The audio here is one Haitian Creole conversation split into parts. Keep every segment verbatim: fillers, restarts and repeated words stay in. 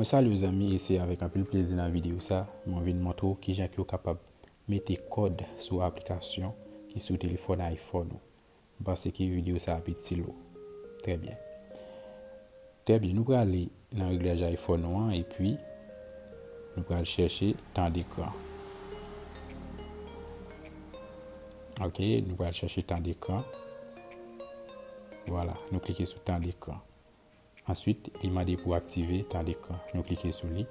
Mwen salye w zanmi, e se avèk anpil plezi nan videyo sa, mwen vin montre w kijan ke w kapab mete kòd sou aplikasyon ki sou telefòn iPhone ou. M panse ke videyo sa ap itil ou. Trè byen. Trè byen, nou prale nan reglaj iPhone ou an, epi nou pral chèche tan dekran. Ok, nou pral chèche tan dekran. Vwala, nou klike sou tan dekran. Answit, li mande pou aktive tan dekran. Nou klike sou li.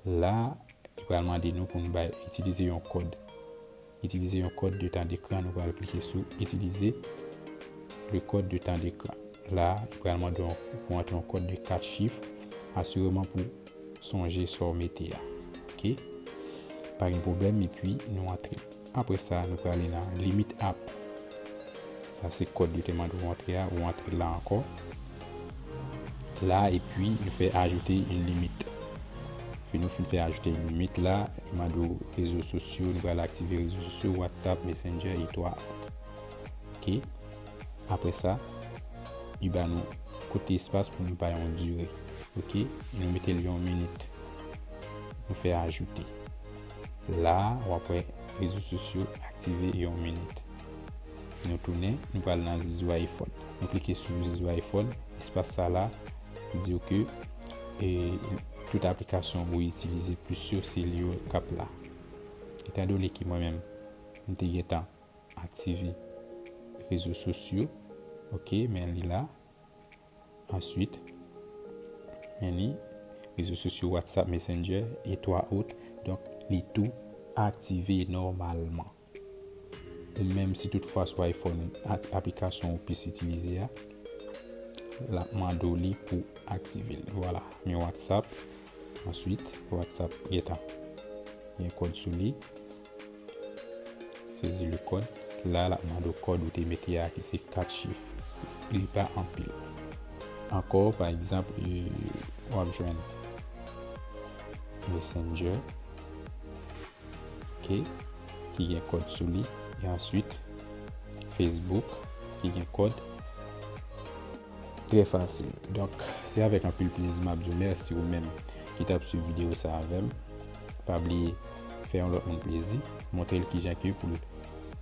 La, li pral mande nou pou nou bay, itilize yon kòd. Itilize yon kòd de tan dekran, nou pral klike sou itilize le code de temps d'écran. La, li pral mande w pou antre yon kòd de kat chif, asireman pou sonje sa w mete a. Ok? Pa gen pwoblèm, epi nou antre. Apre sa, nou prale nan limit app. Sa se kòd yo te mande w antre a, ou antre la ankò. La, epi nou fè ajoute yon limit. Fin nou fin fè ajoute yon limit la, li mande w rezo sosyo, nou pral aktive rezo sosyo, WhatsApp, Messenger, etwa. Ok. Apre sa, li ba nou kote espas pou nou bay yon dire. Ok. Nou mete l yon minit. Nou fè ajoute. La, w ap wè rezo sosyo aktive yon minit. Nou tounen, nou pral nan zizou iPhone. Nou klike sou zizou iPhone, espas sa la, di w ke e, tout aplikasyon ou itilize plis yo, se li yo k ap la. Etandone ke mwen menm, m te gentan aktive rezo sosyo, ok, men li la. Answit, men li, rezo sosyo, WhatsApp, Messenger, etwa ot. Donk, li tou aktive nòmalman. Ou menm, si toutfwa sou iPhone, a-, aplikasyon ou plis itilize a, l ap mande w li pou aktive l. Vwala, men WhatsApp, answit, WhatsApp, gentan gen kòd sou li. Sezi le code. La, l ap mande w kòd ou te mete a, ki se kat chif. Li pa anpil. Ankò, pa egzanp, e, w ap jwenn Messenger, ok, ki gen kòd sou li, e answit Facebook, ki gen kòd. Trè fasil. Donk, se avèk anpil plezi m ap di w mèsi ou menm ki t ap swiv videyo sa avè m. Pa bliye fè yon lòt moun plezi, montre l kijan ke pou l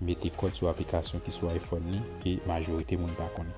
mete kòd sou aplikasyon ki sou iPhone li, ke majorite moun pa konnen.